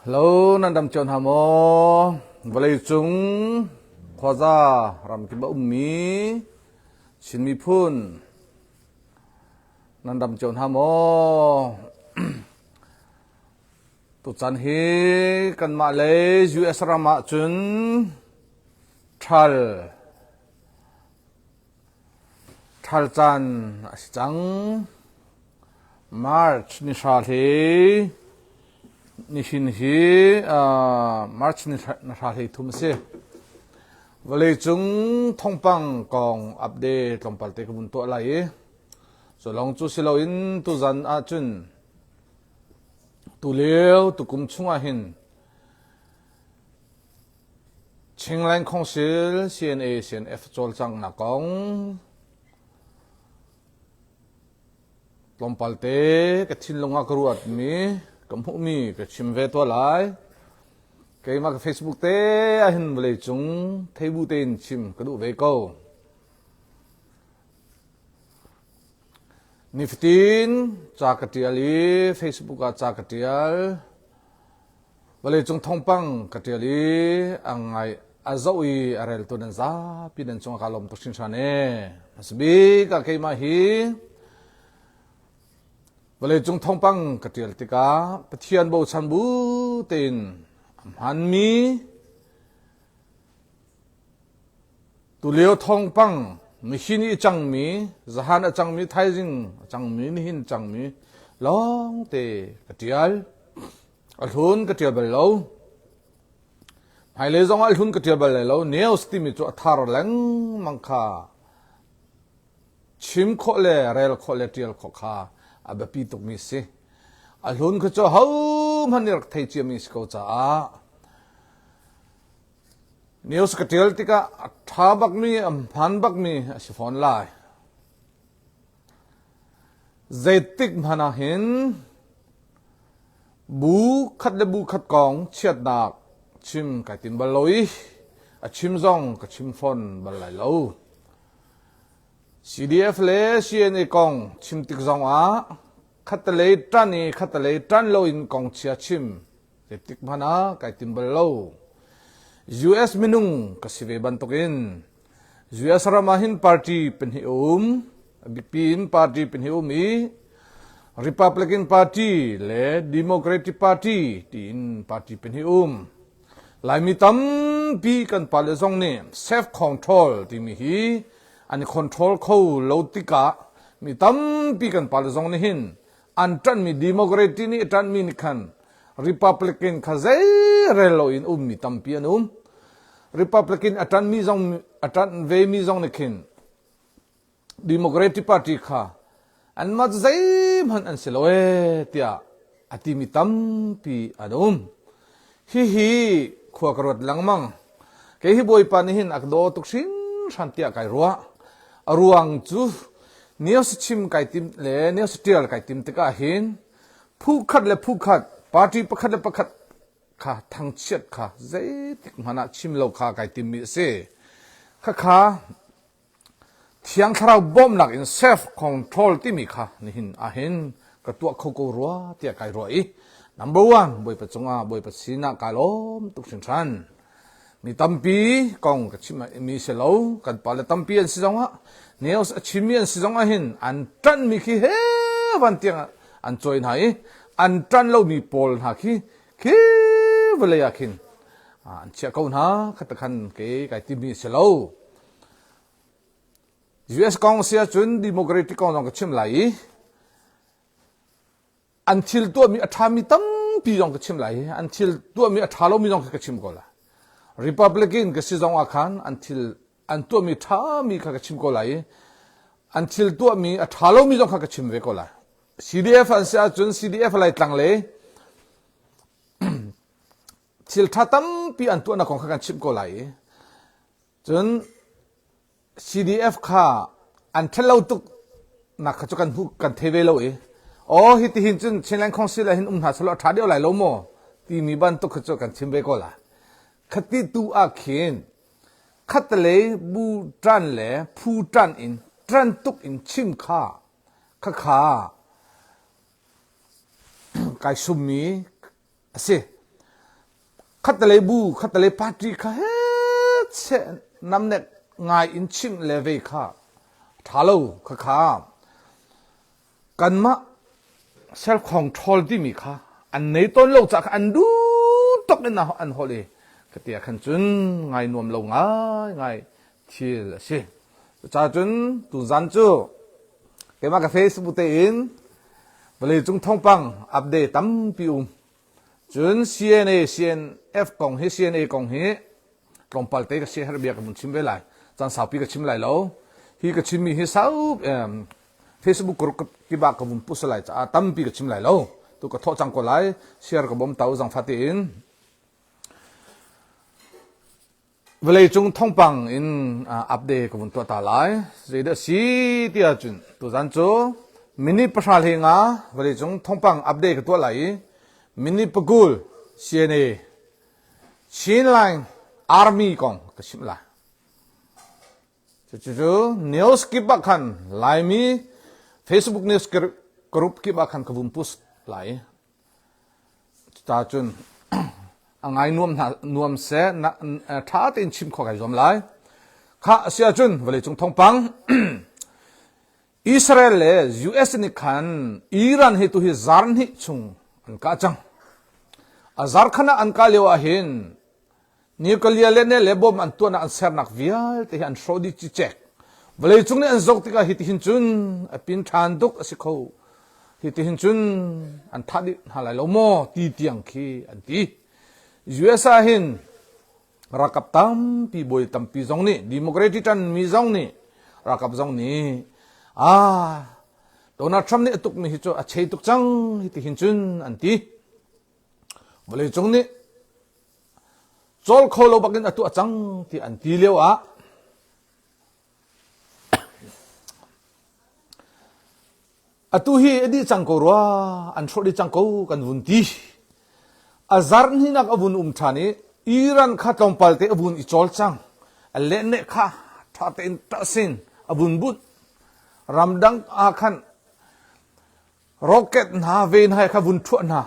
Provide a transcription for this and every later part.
Hello, nan dam cio hna maw? Vawleicung khuaza ramkip a ummi Chin miphun nan dam cio hna maw? Tuchan hi kanmah lei US ram ah cun ṭhal Ṭhal caan a si cang. March ni hra hlei nihin hi March ni hra hlei thum a si. Vawleicung thawngpang kong update tlawmpal te ka vun tuah lai i cu lawng cu si loin tuzan ahcun tulio tukum chungah hin Chinland Council CNA CNF cawlcanghnak kong tlawmpal te ka thinlung ah ka ruatmi ka hmuhmi ka chim ve tuah lai. Keimah ka Facebook te ahhin vawleicung theibu tein chim ka duh ve ko. Nifatin ca ka ṭial i Facebook ah ca ka ṭial. Vawleicung thawngpang ka ṭial i a ngai a zoh i a reltu nan zapi nan cungah kaa lawm tuk hringhran ee. Hmasa bik ah keimah hi vawleicung thawngpang ka ṭial tikah Pathian bochan bu tein a hmanmi Tulio thawngpang nihin i cangmi, zahan a cangmi, thaizing a cangmi, nihin cangmi lawngte ka ṭial. A hlun ka ṭial bal lo. Hmailei zong ah a hlun ka ṭial bal lai lo. News timi cu a thar lengmang kha chim khawh le rel khawh le ṭial khawh kha a biapi tukmi si. A hlun kha cu hohmanh nih rak thei ciami si ko caah News ka ṭial tikah a ṭha bakmi, a hmaan bakmi a si fawn lai. Zeitik hmanh ah hin bu khat le bu khat kong chiatnak chim kai tim bal lo i a chim zong ka chim fawn bal lai lo. CDF le CNA kong chim tik zong ah khattelei ṭan i khattelei ṭan loin kong chia chim Zeitik hmanh ah kai tim bal lo. US minung ka si ve bantukin US ram ah hin party pahnih um, a bipi in party pahnih um i Republican Party le Democratic Party tiin party pahnih um. Laimi tampi kan pale zong nih self control timi hi an i control kho lo tikah mi tampi kan pale zong nih hin an ṭanhmi Democratic nih a ṭanhmi nih khan Republican kha zeirel loin ummi tampi an um. Republican a ṭanhmi zong a ṭanh vemi zong nih khin Democratic Party kha anmah cu zeihmanh an si lo ee tiah a timi tampi an um. Hihi khua ka ruat lengmang. Kei hi Bawipa nih hin a ka daw tuk hringhran tiah kai ruah. A ruang cu news chim kai tim le news tial kai tim tikah hin phu khat le phu khat party pakhat le pakhat kha thangchiat kha zeitik hmanh ah chim lo kha kai timmi a si. Khakha Thiang Thlarau bawmhnak in self control timi kha nihin ahhin ka tuah kho ko rua tiah kai ruah i number one Bawipa cungah Bawipa sinah kai lawm tuk hringhran. Mi tampi kong ka chim mi si lo kan pale tampi an si zongah news a chimmi an si zongah hin an ṭanhmi khi he van tiang an cawi hna i an ṭanh lomi pawl hna khi khi vawlei ah khin an chiah ko hna khat khan ke kai timi si lo. US kong si ahcun democratic kong zong ka chim lai i an thil tuahmi a ṭhami tampi zong ka chim lai i an thil tuahmi a ṭha lomi zong ka chim ko lai. Republican ka si zong ah khan an thil an tuahmi ṭhami kha ka chim ko lai i an thil tuahmi a ṭha lomi zong kha ka chim ve ko lai. CDF an si ahcun CDF Laitlang le thil ṭha tampi an tuahnak kong kha kan chimh ko lai i Cun CDF kha an ṭhalo tuk nak kha cu kan hmu kan thei ve lo i aw hi tihin cun Chinland Council ah hin um hna selaw a ṭha deuh lai lo maw timi bantuk kha cu kan chim ve ko la. Khati tu ah khin khatalei bu ṭan le phu ṭan in ṭan tuk in chim kha khakha kai summi a si. Khattelei bu, khattelei party kha he che namnek ngai in chim le ve kha tha lo kha kha kanmah self control timi kha an nei tawn lo ca kha an duh tuk in an holh i ka tia khan cun ngai nuam lo ngai ngai thil a si. Cucaah cun tuzan cu keimah ka Facebook te in vawleicung thawngpang update tampi um. Cun CNA, CNF kong hi CNA kong hi tlawmpal te ka siaherh bia ka vun chim ve lai. Caan saupi ka chim lai lo. Hi ka chimmi hi sau Facebook group kip ah ka vun post lai caah tampi ka chim lai lo. Tu ka thawh cang ko lai. Share ka bawm tau zangfah tein. Vawleicung thawngpang in update ka vun tuah ta lai. Zeidah si ti ahcun tuzan cu minute pahra hlei nga vawleicung thawngpang update ka tuah lai i minute pakul CNA Chinline Army kong ka chimh lai. Cucu news kip ah khan Laimi Facebook news group kip ah khan ka vun post lai. Cucun a ngai nuam hna nuam seh na ṭha tein chim khawh kai zuam lai. Khah a si ahcun vawleicung thawngpang Israel le US nih khan Iran hi tu hi zar hnih chung an kah cang. A zar khan ah an kah lio ah hin Nuclear le ne le bom an tuahnak an sernak vialte hi an hrawh dih cicek. Vawleicung nih an zoh tikah hi tihin cun a pin ṭhan tuk a si kho. Hi tihin cun an thah dih hna lai lo maw ti tiang khi an ti. US ah hin ralkap tampi bawi tampi zong nih Democratic ṭan mi zong nih ralkap zong nih ah Donald Trump nih a tukmi hi cu a chei tuk cang hi tihin cun an ti. Vawleicung nih Cawl kho lo bakin a tuah cang ti an ti lio ah atu hi a dih cang ko rua an hrawh dih cang ko kan vun ti a zar hninak a vun um ṭhan i Iran kha tlawmpal te a vun i cawl cang a lehne kha ṭha tein ṭahsin a vun bunh ramdang ah khan rocket hna ve hna kha vun ṭhuah hna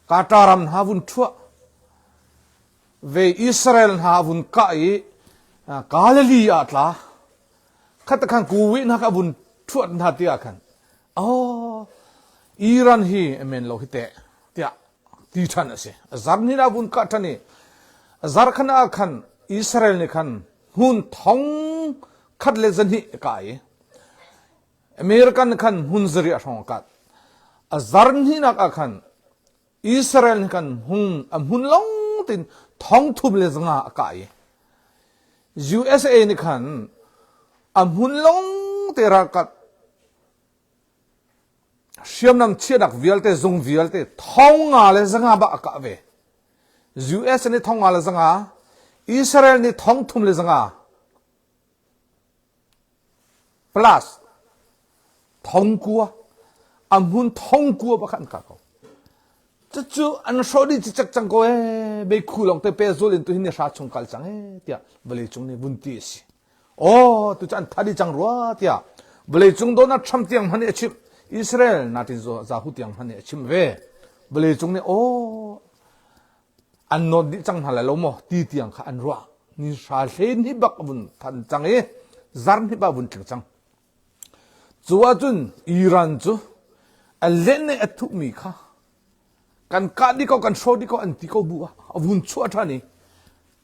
Qatar ram hna vun ṭhuah ve Israel hna vun kah i Galilee ah tla khat khan kuwi hna kha vun ṭhuat hna tiah khan oh Iran hi amen lo hi teh tiah ti ṭhan a si zar ni na vun kah ṭhan i zar khan ah khan Israel nih khan hmun thong khat le zahnih ka i American khan hmun zariah hrawng a kat. A zar hnihnak ah khan Israel khan hung a hmun long tin thong thum le zanga a kah i USA nih khan a hmun long te ralkap hriamnam chiahnak vialte zung vialte thong nga le zanga bak a kah ve. US nih thong nga le zanga, Israel nih thong thum le zanga, Plus thongkua a hmun thongkua bak an kah ko. Cucu an hrawh dih cicek cang ko ee meikhu lawng te pehzul in tuhin ni hra chung kal cang ee tiah vawlei cung nih vun ti a si. Aw tu cu an tha dih cang rua tiah vawlei cung Donald Trump tiang hmanh nih a chimh Israel natin zahu tiang hmanh nih a chimh ve vawlei cung nih aw an nawt dih cang hna lai lo maw ti tiang kha an ruah ni hra hlen hi bak a vun than cang i zar hi ba vun tling cang cu ahcun Iran cu a len i a thuhmi kha kan kah dih ko kan hrawh dih ko an ti ko bu ah a vun chuah ṭhan i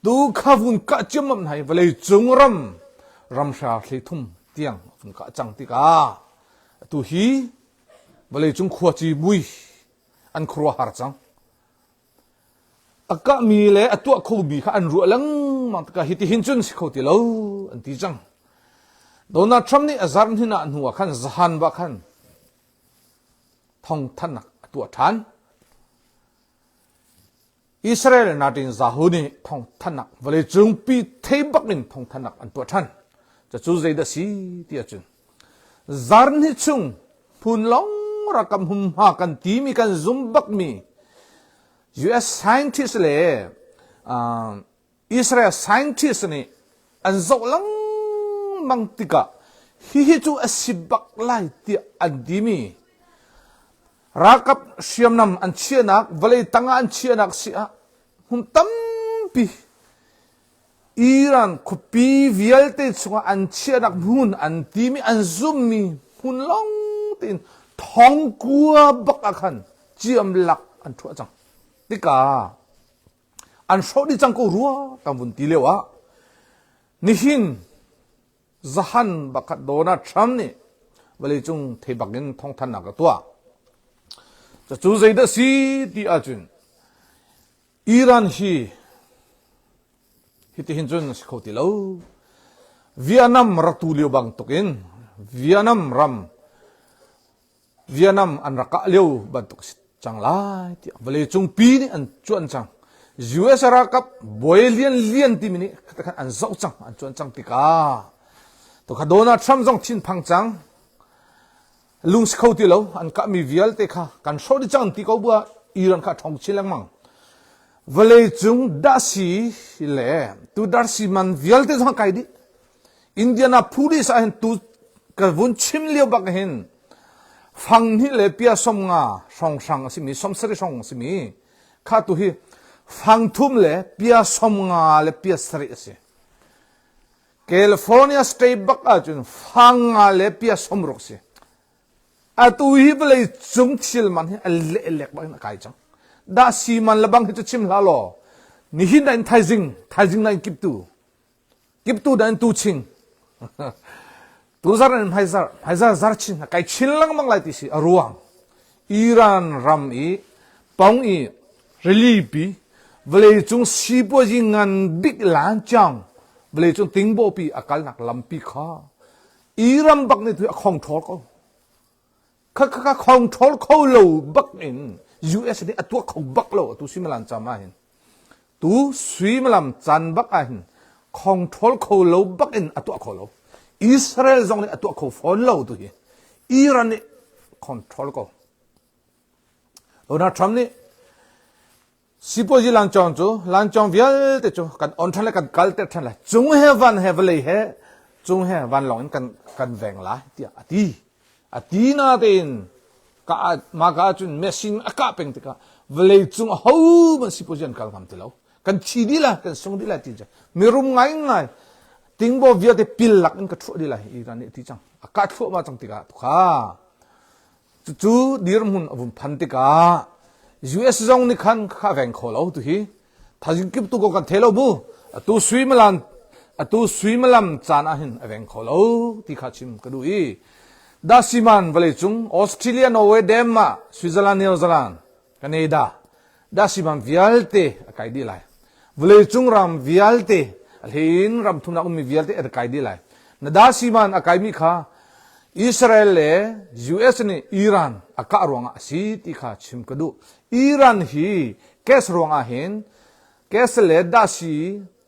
tu kha vun kah ciammam hna i vawlei cung ram ramhra hlei thum tiang a vun kah cang tikah atu hi vawlei cung khuaci bui an khuaruahhar cang A kahmi le a tuah khomi kha an ruah lengmang tikah hitihin cun si kho ti lo an ti cang. Donald Trump nih a zarh hnin ah hnu ah khan zahan va khan thawngthanhnak a tuah ṭhan. Israel natin Zahu nih thawngthanhnak vawleicung pi thei bak in thawngthanhnak an tuah ṭhan. Cucu zeidah si ti ahcun zarhnih chung phun lawng rakam humhma kan timi kan zum bakmi US scientist le uh, Israel scientist nih an zoh lengmang tikah hihi cu a si bak lai tiah an timi ralkap hriamnam an chiahnak vawlei tangah an chiahnak si ah. Hmun tampi Iran khuapi vialte chungah an chiahnak hmun an timi an zummi hmun lawng tein thongkua bak ah khan ciam lak an thuah cang. Tikah an hrawh dih cang ko rua kan vun ti lio ah nihin zahan bakhat Donald Trump nih vawleicung thei bak in thawngthannak a tuah. Cucu zeidah si ti ahcun Iran hi hitihin cun a si kho ti lo. Vietnam rak tu lio bantuk in Vietnam ram Vietnam an rak kah lio bantuk si cang lai tiah vawleicung pi nih an cuan cang. US ralkap buai lian lian timi nih khatakhan an zoh cang an cuan cang tikah to kha Donald Trump zong thinphang cang lungsi kho ti lo an kahmi vialte kha kan hrawh dih cang ti ko bua Iran kha ṭhong chin lengmang vawleicung dahsi le tu darsi man vialte zong kai dih Indiana police ah hin tu ka vun chim lio bak hin fang hnih le pia som nga hrawng hrang a simi som sari hrawng a simi kha tu hi fang thum le pia som nga le pia sarih a si California state bak ahcun fang nga le pia somruk si. Atu hi vawlei cung thil man hi a lek bak in a kai cang. Dah si man le bang hi cu chim hlah law nihin na in thaizing thaizing na in kiptu kiptu na in tu ching Tuzar in hmaizar hmaizar zar chin kai chin lengmang lai ti si a ruang Iran ram i pong i rili pi vawleicung sipuazi ngan bik lancang vawleicung tingbo pi a kalnak lampi kha Iran bak nih tu a khong ṭhawl ko kha kha kha khong ṭhawl kho lo bak in US nih a tuah kho bak lo atu suimilam cam ah hin Tu suimilam caan bak ah hin control kho lo bak in a tuah kho lo. Israel zong nih a tuah kho fawn lo tu hi. Iran nih control ko. Donald Trump nih sipuazi lancawng cu lancawng vialte cu kan on ṭhan le kan kal ter ṭhan lai. Cung he van he vawlei he cung he vanlawng in kan kan veng lai tiah a ti. A ti na tein ka mah ka ahcun machine a kah peng tikah vawlei cung ahohmanh sipuazi an kal ngam ti lo. Kan thi dih lai, kan sung dih lai ti cang. Mirum ngaingai tingbo vialte pil lak in ka thuah dih lai Iran nih a ti cang. A kah thluahmah cang tikah tukha cucu dirhmun a vun phan tikah US zong nih khan kha veng kho lo tu hi Thaizing kip tu ko kan thei lo mu. Atu suimilam atu suimilam caan ah hin a veng kho lo ti kha chim ka duh i Dasiman vawlei cung Australia, Norway, Denmark, Switzerland, New Zealand, Canada dasiman vialte a kai dih lai. Vawlei cung ram vialte a hlein ram thumnak ummi vialte a kai dih lai. Na dasiman a kaimi kha Israel le US nih Iran a kah ruangah a si ti kha chim ka duh. Iran hi Gas ruangah hin gas le dahsi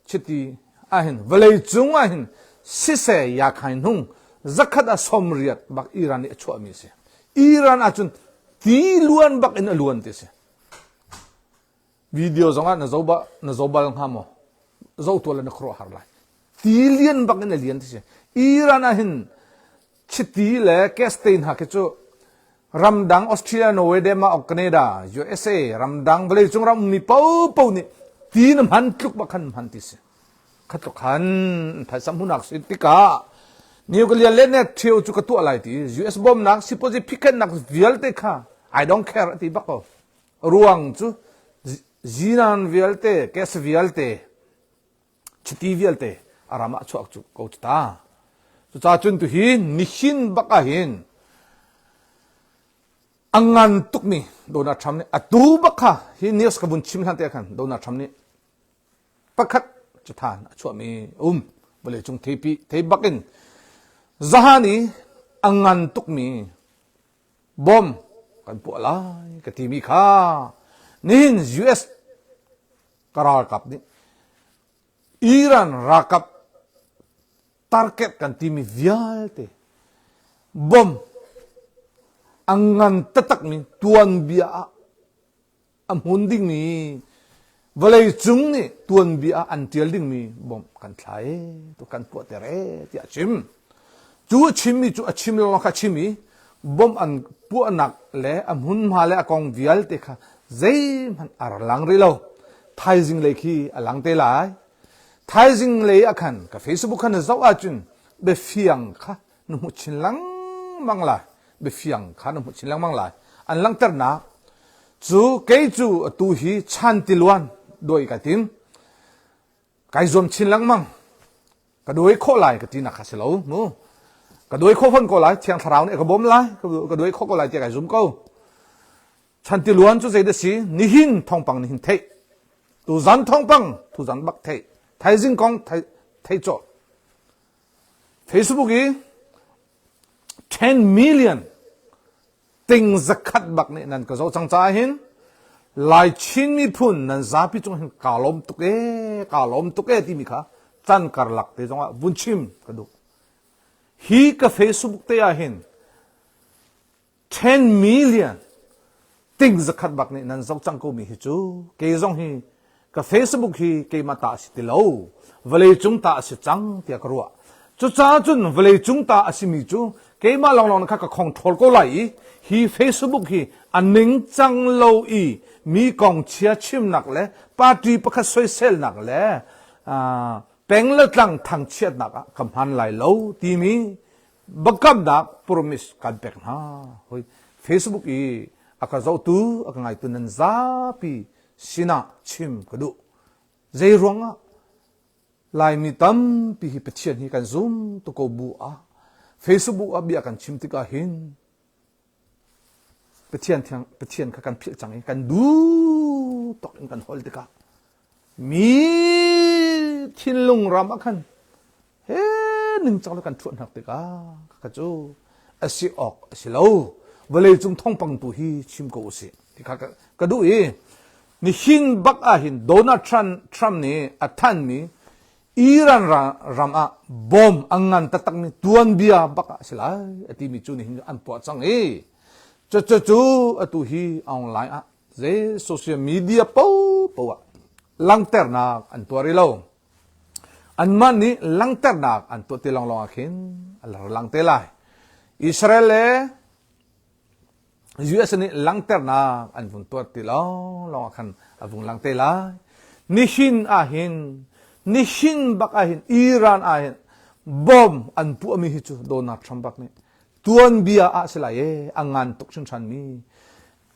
chiti ahhin vawlei cung ahhin siseh yakhain hnung zakhat ah 80 bak Iran nih a chuahmi a si. Iran ahcun ti luan bak in a luan ti a si. Video zong ah na zo ba na zo bal hnga maw? Zo tual na khuaruah har lai. Ti lian bak in a lian ti si. Iran ahhin chiti le gas te hna khi cu ramdang Australia, Norway, Denmark, Canada, USA ramdang vawleicung ram ummi paohpaoh nih ti na hman tluk bak khan hman ti si. Kha tluk khan phaisa hmunak si tikah nuclear le net thio cu ka tuah lai ti US bawmnak sipuazi phikhennak vialte kha I don't care a ti bak ko. Ruang cu zinan vialte, gas vialte chiti vialte a ram ah chuak cu ko cu ta. Cucaah cun tuhi nihin bak ah hin a ngan tukmi Donald Trump nih atu bak kha hi news ka vun chim hlan te khan Donald Trump nih pakhat cathan a chuahmi um vawlei cung theipi thei bak in zahan i a ngan tukmi bom kan puah lai ka timi kha nihin US ka ralkap nih Iran ralkap target kan timi vialte bom a ngan taktakmi tuanbia ah a hmun dingmi vawlei cung nih tuanbia ah an tial dingmi bom kan thla e tu kan puahter e tiah a chim cu a chimmi cu a chim lawng kha a chim i bom an puahnak le a hmunhma le a kong vialte kha zeihmanh a ra lang rih lo. Thaizing lei khi a lang te lai. Thaizing lei ah khan ka Facebook khan na zoh ahcun biafiang kha na hmuh chin lengmang lai. Biafiang kha na hmuh chin lengmang lai. An langhternak cu kei cu atu hi chan tiluan duai kai tim. Kai zuam chin lengmang. Ka duai khawh lai ka ti nak kha si lo mu. Ka duai khawh fawn ko lai. Thiang Thlarau nih a ka bawm lai. Ka duai khawh ko lai tiah kai zum ko. Chantiluan cu zeidah si? Nihin thawngpang nihin theih. Tuzan thawngpang tuzan bak theih. Thaizing kong theih cawh. Facebook i 10 million ting zakhat bak nih nan ka zoh cang caah hin Lai Chin miphun nan zapi cung hin kaa lawm tuk ee, kaa lawm tuk ee timi kha can karlak te zongah vun chim ka duh. Hi ka Facebook te ah hin 10 million ting zakhat bak nih nan zoh cang ko mi hi cu kei zong hi ka Facebook hi keimah ta a si ti lo vawlei cung ta a si cang tiah ka ruah cucaah cun vawlei cung ta a simi cu keimah lawnglawng kha ka control ko lai i hi Facebook hi a ningcang lo i mi kong chia chimnak le party pakhat soiselnak le peng le tlang thangchiatnak ah ka hman lai lo timi Biakamnak promise kan pek hna. Hoi Facebook i a ka zohtu, a ka ngaitu nan zapi sinah chim ka duh. Zei ruangah Laimi tampi hi Pathian hi kan zum tu ko bu ah Facebook ah bia kan chim tikah hin Pathian thiang Pathian kha kan philh cang i kan duh tok in kan hol tikah mi thinlung ram ah khan he ningcang le kan ṭhuat hnak tikah kha cu a si awk a si lo vawlei cung thawngpang tu hi chim ko usih ti kha ka duh i nihin bak ah hin Donald Trump, Trump nih a thanmi Iran ram ah bom a ngan taktakmi tuanbia bak ah a si lai a timi cu nihin an puah cang i cu cu atu hi online ah zei social media popo ah langternak an tuah rih lo. Anmah nih langternak an tuah ti lawnglawng ah khin a lang te lai. Israel le US nih langternak an vun tuah ti lawnglawng ah khan a vung lang te lai. Nihin ah hin nihin bak ah hin Iran ah hin bomb an puahmi hi cu Donald Trump bak nih tuanbia ah si lai e a ngan tuk hringhran mi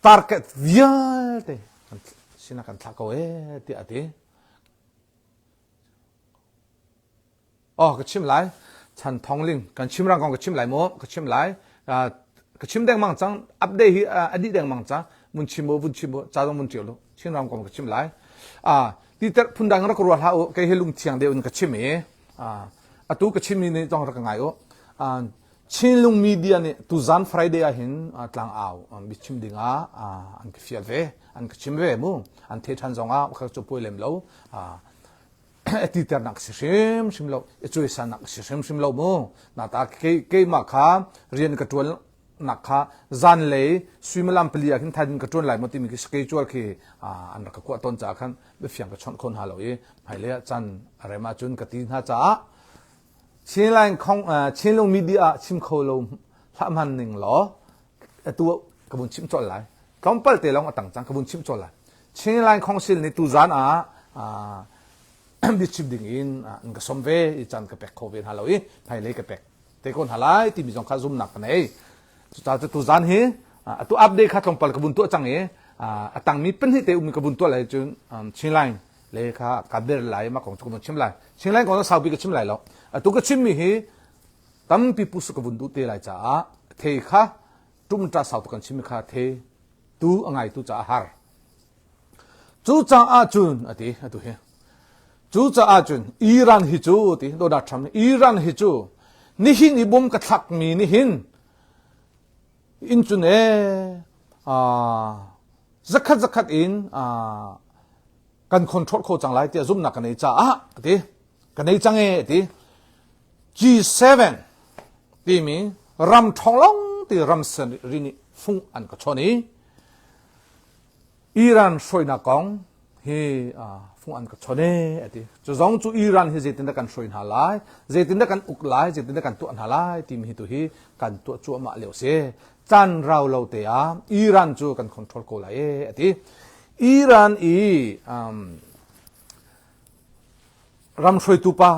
target vialte sinah kan thlah ko e tiah a ti. Oh, ka chim lai. Chan Thong Ling kan chim rang kong ka chim lai mu ka chim lai. Ka chim dengmang cang. Update hi a dih dengmang cang. Mun chim bu vun chim bu ca zong mun ṭial lu. Chin ram kong ka chim lai. Ti ter phundang rak ruah hlah u. Kei hi lung thiang deuh in ka chim i atu ka chim mi nih zong rak ka ngai u. Chinlung media nih tuzan Friday ah hin tlangau biachim dingah an ka fial ve an ka chim ve mu an the ṭhan zongah kha cu puai lem lo ti ternak si hrimhrim lo i cuaisannak si hrimhrim lo mu nata keimah kha rian ka ṭuan nak kha zanlei suimilam pali ah khin thaidin ka ṭuan lai maw timi khi schedule khi an rak ka kuah tawn caah khan biafiang ka chawnh kho hna lo i hmailei ah caan a rem ahcun ka ti hna caah Chinline khong Chinlung media ah chim kho lo hlah hman ning law atu ka vun chim colh lai tlawmpal te lawng a tang cang ka vun chim colh lai Chinline Council nih tuzan ah biachim ding in an ka som ve i caan ka pek kho ve hna lo i hmailei ka pek te ko hna lai timi zong kha zumnak ka nei cucaah cu tuzan hi atu update kha tlawmpal ka vun tuah cang i a tangmi pahnih te ummi ka vun tuah lai cun Chinline le kha ka ber lai ma kong cu ka vun chim lai Chinline kong saupi ka chim lai lo atu ka chimmi hi tampi pusu ka vun duh te lai caah thei kha tumta sau tu kan chimmi kha thei tu a ngai tu caah har cu caah cun ati atu hi cu caah cun Iran hi cu ti Donald Trump Iran hi cu nihin i bom ka thlak mi nihin in cun e zakhat zakhat in kan control kho cang lai tiah zumhnak ka nei caah ati ka nei cang e ati G7 timi ram ṭhawng ti ram ri nih fung an ka chawn i Iran hruainak kong hi fung an ka chawn e ati cu zong cu Iran hi zeitindah kan hruai hna lai zeitindah kan uk lai zeitindah kan tuah hna lai timi hi tu hi kan tuah cuahmah lio si caan rau lo te ah Iran cu kan control ko lai e ati Iran i um, Ram hruaitu pa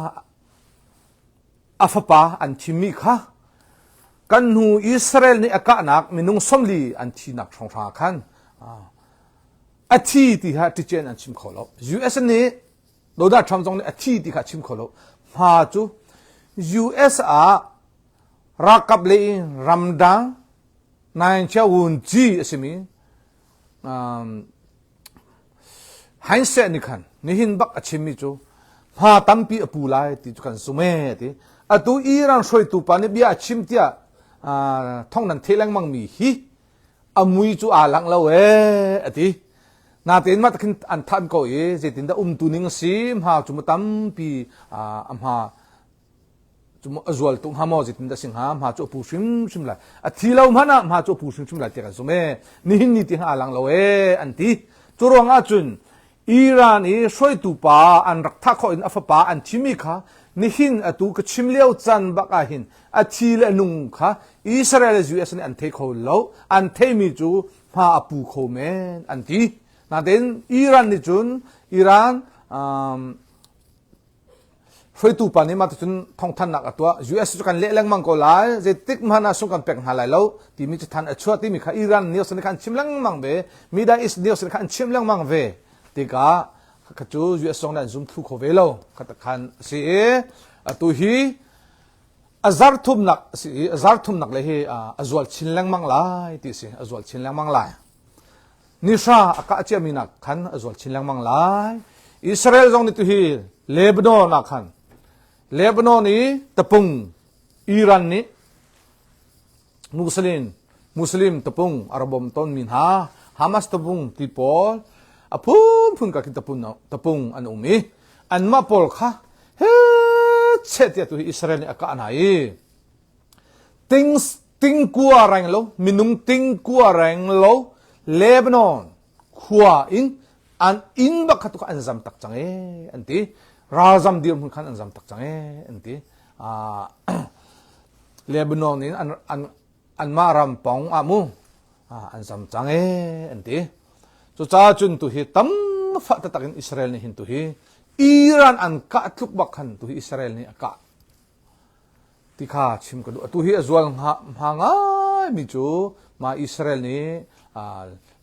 a fapa an thimmi kha kan hnu Israel nih a kahnak minung 40 an thinak hrawnghrang ah khan a thi ti kha ticen an chim kho lo. US nih Donald Trump zong nih a thi ti kha chim kho lo. Hma cu US ah ralkap le ramdang Nain Chia Wun Ci a simi Hainseh nih khan nihin bak a chimmi cu hma tampi a pu lai ti cu kan zum ee ti. Atu Iran hruaitu pa nih bia a chim tiah thong nan theh lengmang mi hi a mui cu aa langh lo ee a ti. Natein mah khin an than ko i zeitindah umtu ning a si hma cu mu tampi a hma a zual tuk hnga maw zeitin dah si hnga hma cu a pu hrimhrim lai a thi lo hmanh ah hma cu a pu hrimhrim lai tiah kan zumh ee nihin ni ti aa lang lo ee an ti cu ruang ah cun Iran i hruaitu pa an rak thah khawh in a fapa an thimi kha nihin atu ka chim lio can bak ah hin a thi le nung kha Israel le US nih an thei kho lo an theimi cu hma a pu kho men an ti natein Iran nih cun Iran um, Hruaitu pa nih mah ticun thawngthanhnak a tuah. US cu kan leh lengmang ko lai. Zeitik hmanh ah sung kan pek hna lai lo timi cu than a chuah timi kha Iran news nih khan an chim lengmang ve. Middle East news nih khan an chim lengmang ve. Tikah kha cu US zong nih an zum thlu kho ve lo. Kha khan a si i atu hi a zar thumnak a si i a zar thumnak le hi a zual chin lengmang lai ti a si. A zual chin lengmang lai. Nihra a kah ciami nak khan a zual chin lengmang lai. Israel zong nih tuhi Lebanon ah khan Lebanon i tapung Iran nih Muslim Muslim tapung a ra bawm tawnmi hna Hamas tapung ti pawl a phunphun ka khin tapung tapung an um i anmah pawl kha he cheh tiah tuhi Israel nih a kah hna i Ting, tingkua reng lo, minung tingkua reng lo, Lebanon khua in an inn bak kha tu kha an zam tak cang ee an ti. Ralzam dirhmun khan an zam tak cang ee an ti. Uh, Lebanon in an, an, anmah ram pong ah mu an zam cang ee an ti. Cucaah cun tu hi tam fa taktak in Israel nih hin tu hi Iran an kah tluk bak khan tu hi Israel nih a kah ti kha chim ka duh. Atu hi a zual hma ngaimi cu mah Israel nih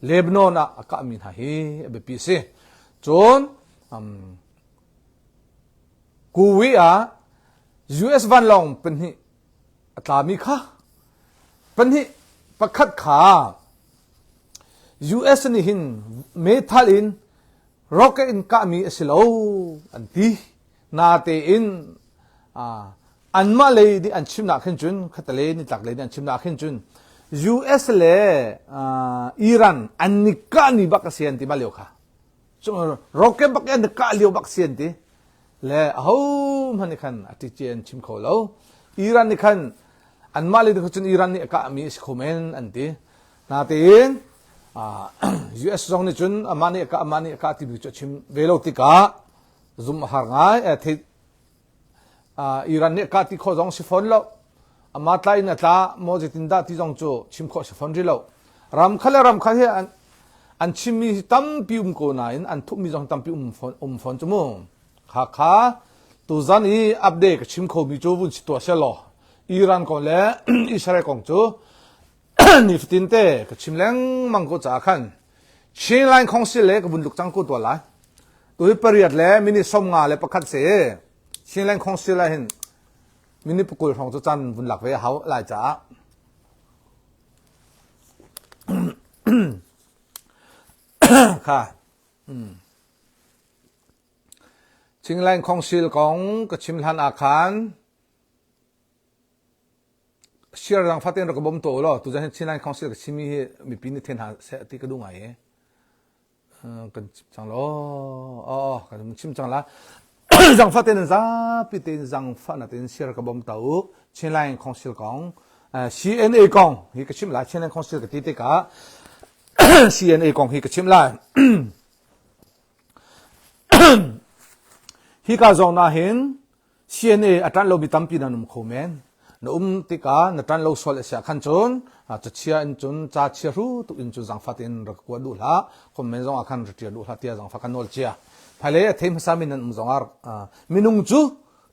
Lebanon ah a kahmi hna hi a biapi a si. Cun Kuwait ah US vanlawng pahnih a tlami kha pahnih pakhat kha US nih hin meithal in rocket in kahmi a si lo an ti. Natein anmah lei nih an chimnak khin cun khatalei nitlak lei nih an chimnak khin cun US le Iran an ni kah ni bak a si an ti mah lio kha rocket bak an kah lio bak si an ti le aho hmanh nih khan a ti an chim kho lo Iran nih khan anmah lei nih cun Iran nih a kah mi a si kho men an ti natein US zong nih cun amah nih a kah amah nih a kah timi cu a chim ve lo tikah zum a har ngai thei Iran nih kah ti khawh zong si fawn lo ama tla in a tla maw zeitin dah ti zong cu chim khawh si fawn rih lo ram kha le ram kha hi an an chimmi hi tampi um ko nain an thupmi zong tampi um fawn um fawn cu mu kha kha tuzan i update ka chim khomi cu vun si tuah seh law Iran kong le Israel kong cu nifatin te ka chim lengmang ko caah khan Chin Line Council le ka vun luk cang ko tuah lai Tui pariat le minute 51 se Chin Line Council ah hin minute 20 hrawng cu caan vun lak ve a hau lai caah kha Chinland Council kong ka chim hlan ah khan share dang fatin rak ka bawm to law tuzan hin Chinland Council ka chimi hi mipi nih then hna seh ti ka duh ngai i kan chim cang law oh kan chim cang la zangfah tein zapi tein zangfah na tein share ka bom ta u Chinline Council kong CNA kong hi ka chim lai Chinline Council ka ti tikah CNA kong hi ka chim lai hi ka zong na hin CNA a ṭan lomi tampi nan um kho men. Na um tikah na ṭan lo sual a si ah khan cun cachia in cun ca chia hru tuk in cun zaangfah tein rak kua duh hlah. Comment zong ah khan ra ṭial duh hlah tiah zaangfah kan nawl cia. Hmailei a thei hmasa mi nan um zong ah minung cu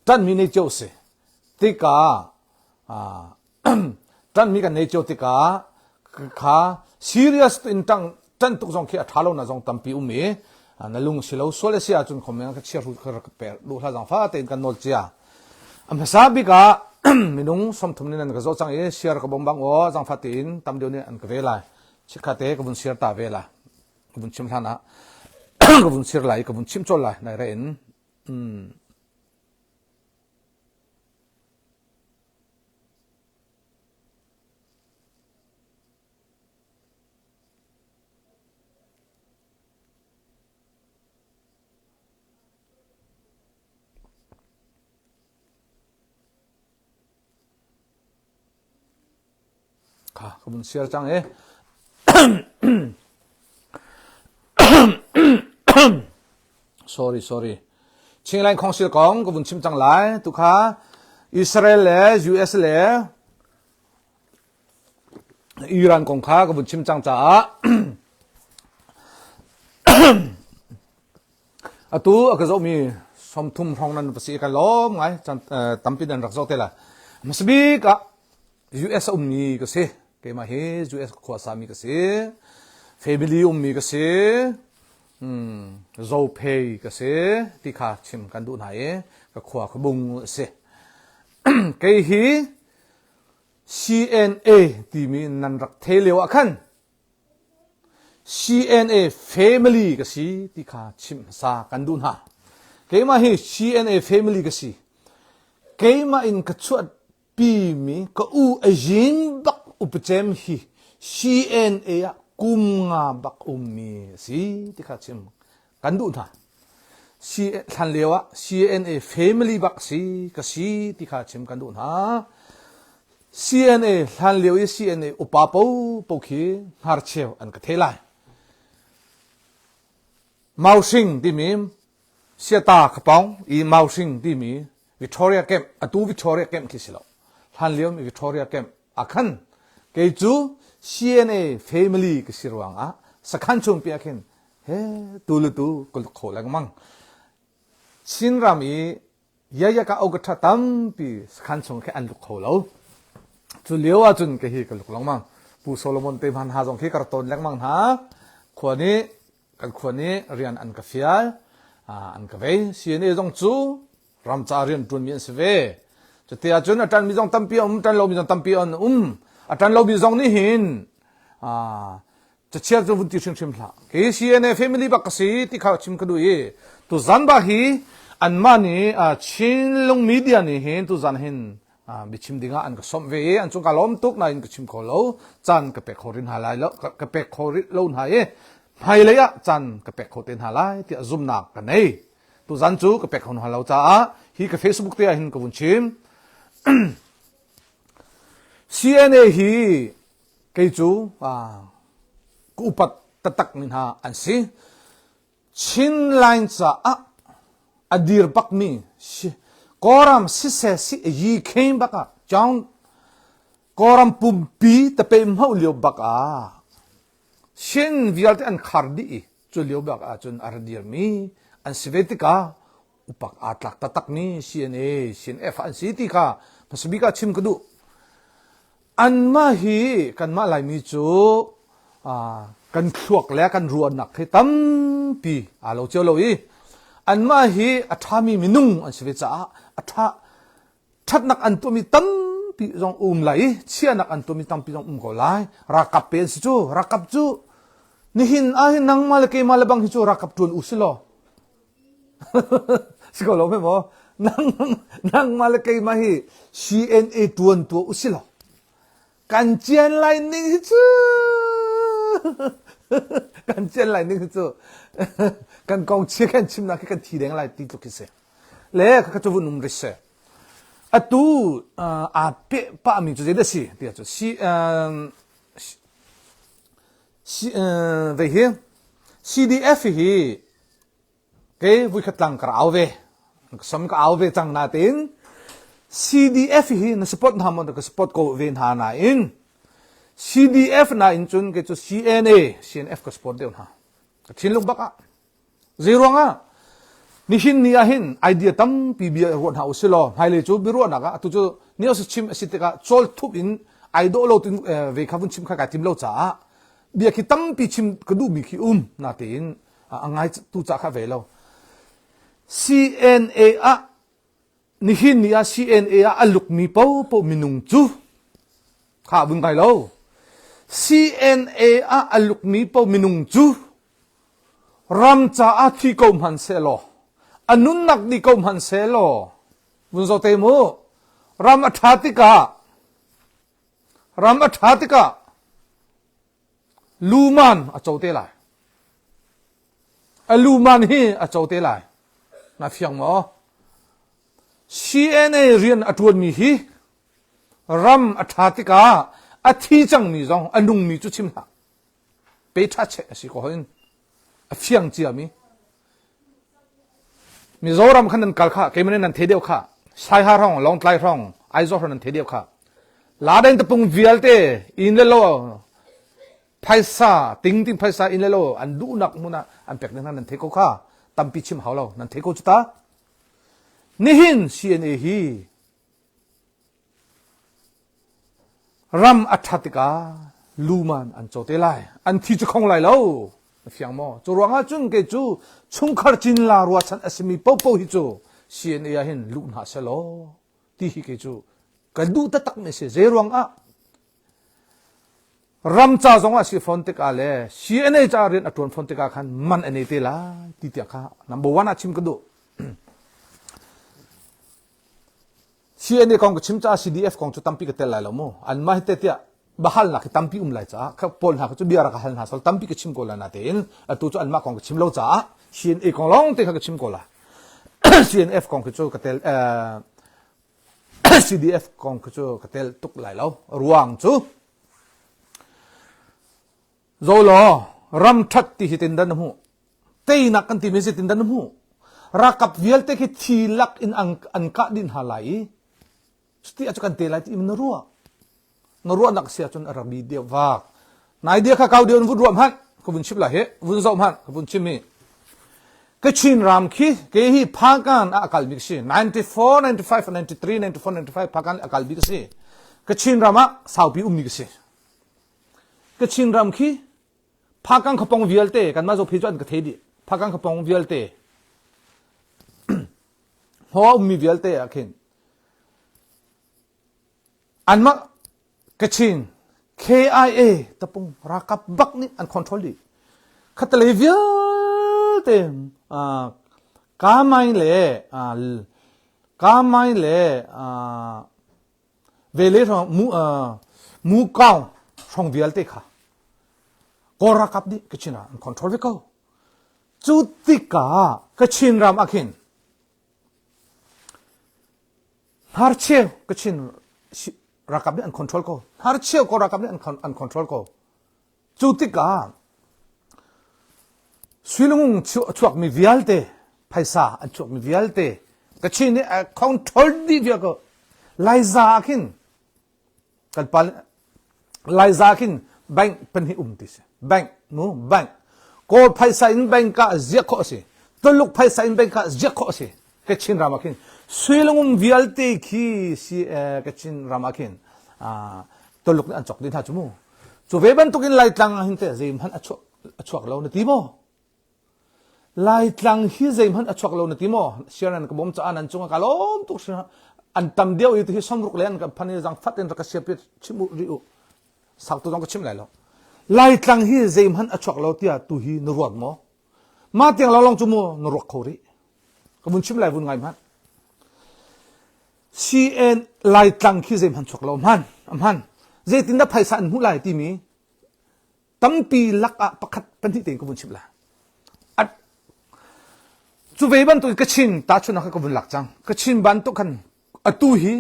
ṭanmi nei cio si. Tikah ṭanmi kan nei cio tikah kha serious in ṭang ṭan tuk zong khi a ṭha lo na zong tampi um i na lung si lo sual a si ahcun comment ka chia ru ka rak pe duh hlah zang fa tein kan nawl cia. A hmasa bik ah minung 30 nih nan ka zoh cang i share ka bom bang aw zangfa tein tam deuh nih an ka ve lai. Chikkha te ka vun share ta ve la. Ka vun chim hlan ah ka vun share lai ka vun chim chol lai nai re in. Mm. Kha ka vun share cang i sorry sorry Chinland Council kong ka vun chim cang lai tu kha Israel le US le Iran kong kha ka vun chim cang caah Atu a ka zohmi 30 hrawng nan va si i ka lawm ngai. Caan tampi nan rak zoh te lai. Hmasabik ah US a ummi ka si. Keimah hi US khua sami ka si. Family ummi ka si. Zophei ka si ti kha chim kan duh hna i ka khua ka bung a si. Kei hi CNA timi nan rak thei lio ah khan CNA family ka si ti kha chimh hmasa kan duh hna. Keimah hi CNA family ka si. Keimah in ka chuahpimi ka u a yin bak upacem hi CNA ah kum nga bak ummi a si ti kha chim kan duh hna. Thlan lio ah CNA family bak si ka si ti kha chim kan duh hna. CNA hlan lio i CNA upa popo khi hnarcheu an ka thei lai. Mauhring timi Siata khapong i Mauhring timi Victoria Camp atu Victoria Camp khi si lo. Hlan lio mi Victoria Camp akhan kei cu CNA family ka si ruang ah sakhan chung pi khin he tu le tu ka kho lengmang. Chinram i Yayaka ogatha tampi sakhan chung khi an luk kho lo. Cu lio ahcun ka hi ka luk lengmang. Pu Solomon te hman ha zong khi ka rak tawn lengmang hna. Khua nih kan khua nih rian an ka fial an ka vei. CNA zong cu ram ca rian ṭuanmi an si ve. Cuti ahcun a ṭanmi zong tampi a um, ṭan lomi zong tampi an um. A ṭan lomi zong nih hin Cachiar cu vun ti hrimhrim hlah. Kei CNA family bak ka si ti kha chim ka duh i tuzan bak hi anmah nih Chinlung media nih hin tuzan hin biachim dingah an ka sawmh ve i an cung ka lawm tuk nain ka chim kho lo caan ka pek kho rih hna lai lo ka pek kho rih lo hna i hmailei ah caan ka pek kho te hna lai tiah zumnak ka nei tuzan cu ka pek kho hna lo caah hi ka Facebook te ah hin ka vun chim CNA hi Kei cu ka upat taktak mi hna an si. Chin line caah a dir bakmi Kawlram siseh si yi khen bak ah John Kawlram pumpi tape hmauh lio bak ah Chin vialte an khar dih i cu lio bak ahcun a ra dirmi an si ve tikah upak aa tlak taktakmi CNA, CNF an si ti kha hmasabik ah chim ka duh. Anmah hi kanmah Laimi cu kan thluak le kan ruahnak hi tampi aa lo cio lo i anmah hi a ṭhami minung an si ve caah a ṭha ṭhatnak an tuahmi tampi zong um lai i chiahnak an tuahmi tampi zong um ko lai. Ralkap pe an si cu ralkap cu nihin ah hin nangmah le keimah le bang hi cu ralkap ṭuan u si law si ko lo me maw nang nangmah le keimah hi CNA tuan tuah usih law kan cian lai ning hi cu kan cian lai ning hi cu kan kong chia kan chimnak hi kan thi deng lai ti tluk hi si le ka cu vun um ri se atu aa pe pa mi cu zei dah si tiah cu si si vei hi CDF hi Kei vuikhat tlang ka au ve. Sam ka au ve cang natein. CDF hi na support hna maw ka support ko ve hna nain CDF nain cun kei cu CNA CNF ka support deuh hna. Ka thinlung bak ah. Zeiruang ah nihin ni ah hin idea tampi bia ruah hna usih law hmailei cu biaruahnak ah atu cu news chim a si tikah cawl thup in ai dawh lo tin ve kha vun chim kha kai tim lo caah bia khi tampi chim ka duhmi khi um natein a ngai tu ca kha ve lo. CNA ah nihin ni ah CNA ah a lukmi popo minung cu kha vun ngai lo. CNA ah a lukmi po minung cu ram caah thi ko hmanh sehlaw a nunnak di ko hmanh sehlaw vun zo te mu ram a ṭha tikah ram a ṭha tikah luman a co te lai a luman hi a co te lai na fiang maw CNA rian a ṭuanmi hi ram a ṭha tikah a thi cangmi zong a nungmi cu chim hlah pe ṭha cheh a si ko hin a fiang ciami Mizoram khan nan kal kha keimah nan the deuh kha Saiha hrawng Lawngtlai hrawng Aizawl hrawng nan the deuh kha Laden tapung vialte inn le lo phaisa ting ting phaisa inn le lo an duhnak hmun ah an pek ding hna nan the ko kha tampi chim hau lo nan the ko cu ta nihin CNA hi Ram a ṭhat tikah luman an caw te lai. An thi cu khong lai lo. Na fiang maw? Cu ruangah cun kei cu chungkhar cinla ruahchan a simi popo hi cu CNA ah hin luh hna selaw ti hi kei cu ka duh taktak mi a si. Zei ruangah ram ca zong ah si fawn tikah le CNA ca rian a ṭuan fawn tikah khan man a nei te lai ti tiah kha number one ah chim ka duh. CNA kong ka chim caah CDF kong cu tampi ka tel lai lo mu. Anmah hi te tiah bahalnak hi tampi um lai caah kha pawl hna kha cu bia rak ka hal hna sol tampi ka chim ko lai natein atu cu anmah kong ka chim lo caah CNA kong lawng te kha ka chim ko la. CNF kong khi cu ka tel CDF kong khi cu ka tel tuk lai lo. Ruang cu Zolo ram ṭhat ti hi tin dan na hmuh. Teinak kan timi zeitin dah na hmuh? Ralkap vialte khi thi lak in an, an kah dih hna lai i cuti ah cu kan te lai ti na ruah. Na ruahnak si ahcun a rak bi deuh vak. Nai dia kha kau deuh in vun ruah hmanh ka vun chim lai hi vun zoh hmanh ka vun chim hi. Kachin ram khi ke hi Phakan ah a kalmi ka si 94 95 93 94 95 Phakan a kalmi ka si. Kachin ram ah saupi ummi ka si. Kachin ram khi Phakang khapong vialte kanmah Zophi cu an ka thei dih. Phakang khapong vialte hmaw a ummi vialte ah khin anmah Kachin KIA tapung ralkap bak nih an control dih. Khatalei vialte Kamai le Kamai le Vele hrawng mu mu kaung hrawng vialte kha Kawl ralkap nih Kachin ah an control ve ko. Cu tikah Kachin ram ah khin hnarcheu Kachin ralkap nih an control ko. Hnarcheu Kawl ralkap nih an control ko. Cu tikah suilung chuakmi vialte phaisa an chuakmi vialte Kachin nih a control dih vial ko. Laiza ah khin kan pa Laiza khin bank pahnih um ti si. Bank mu bank Kawl phaisa in bank ah ziak khawh a si. Tuluk phaisa in bank ah ziak khawh a si. Kachin ram ah khin suilung vialte khi si Kachin ram ah khin Tuluk nih an cawk dih hna cu mu. Cu ve bantukin Laitlang ah hin teh zeihmanh a chuak, a chuak lo na ti maw? Laitlang hi zeihmanh a chuak lo na ti maw? Siaran ka bawm caah nan cungah ka lawm tuk an tam deuh i hi somruk le an kan phan i zangfat in rak ka siap chim u rih u. Sau tu zong ka chim lai lo. Laitlang hi zeihmanh a chuak lo tiah tu hi na ruat maw? Mah tiang lawnglawng cu mu na ruak kho rih. Ka vun chim lai vun ngai hmanh. CN Laitlang khi zeihmanh chuak lo hman a hman zeitindah phaisa an hmuh lai timi tampi lak ah pakhat pahnih tein ka vun chimh lai cu ve bantuk Kachin tahchunhnak kha ka vun lak cang Kachin bantuk khan atu hi